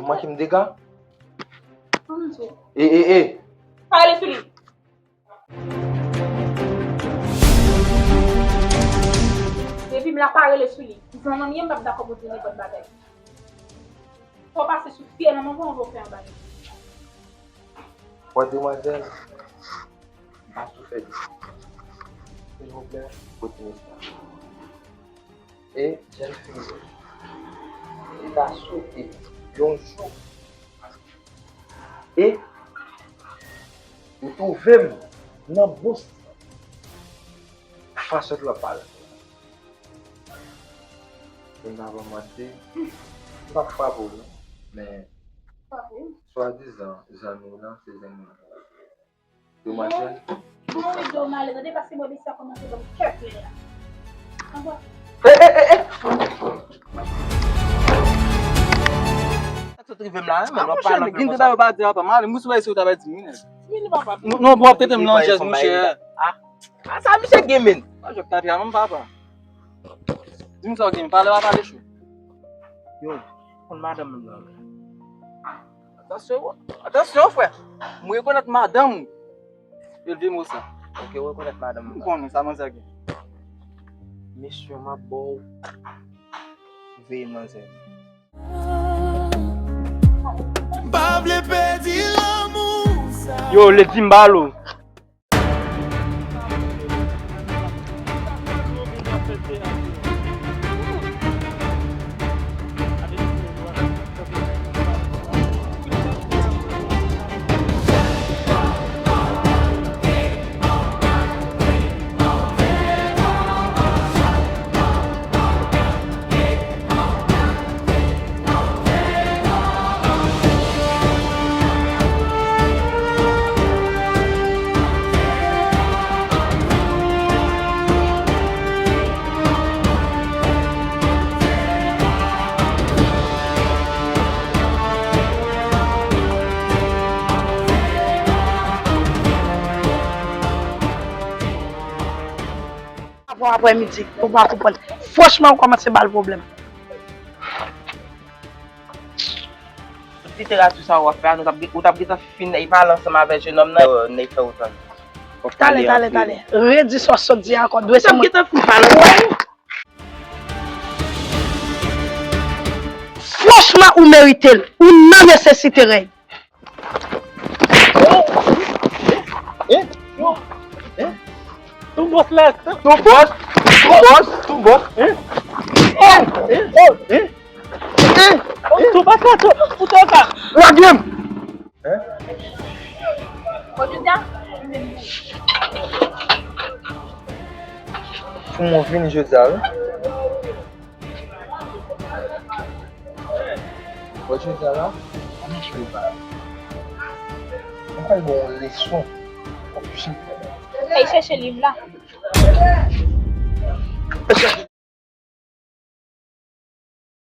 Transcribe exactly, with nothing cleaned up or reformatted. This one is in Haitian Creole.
Ou manke m dega? Ann sou. E, e, e! Pa rele sou li. Depi m la pa rele sou li. Zanmi m ye, m p ap dakò pou di nenpòt bagay. Fò w pase sou fye nan manman w pou w fè yon bagay. Wè demwazèl, m pa sou fè di. Silvouplè, pote mesaj. E jèn fi yo, m ta swete yon jou e ou twouve m nan bon fason l ap pale. Donavan mande, m p ap frape w non, men swadizan zanmi w lan se zanmi w. Demwazèl. Mwen wi do male tande paske mwen bese a kòmanse ban m kè plen la. Anba. E, e, e, e! Sa k sot rive m la, men w ap pale anpil konsa. Gin tout a yo pa di apa male, m sou bay si w ta bay di minen. Non, non, bon, w ap tete m nan jèz, monchè. Ah, sa misye gen, men. Mwen jòk ta di a menm papa. Di m sa w gen, pale pa pale cho. Yo, konn madanm mwen nan. Atansyon, atansyon, frè. M rekonèt madanm ou. Yo di mo sa. Ok, ou rekonèt madanm mwen. M konnen sa manzè gen. Mesye, m ap ba w veye manzè. M pa vle pèdi lanmou sa. Yo, Lady Mbalo. Apre, aprè midi, ou pa konprann. Franchman, ou kòmanse ba l pwoblèm. Tout literati sa w ap fè a, nou t ap, ou t ap gentan fin pale ansanm avèk jennonm nan, euh, nèg fè w tann. Talè, talè, talè. Redi sa w sot di a ankò, dwe se mwen. Ou t ap gentan fin pale ansanm. Franchman, ou merite l. Ou nan nesesite rèy. Hein? Hein? Hein? Tou bòs la. Tou bòs? Tou bòs? Tou bòs? Hein? Hein? Hein? Hein? Hein? Tou bòs la, tou, tou bòs la. Lage m! Hein? Bon, jodi a, pou mwen vini jodi a, wi. Wè jodi a la, mwen pral ba w yon leson pou piti. Al chèche liv la.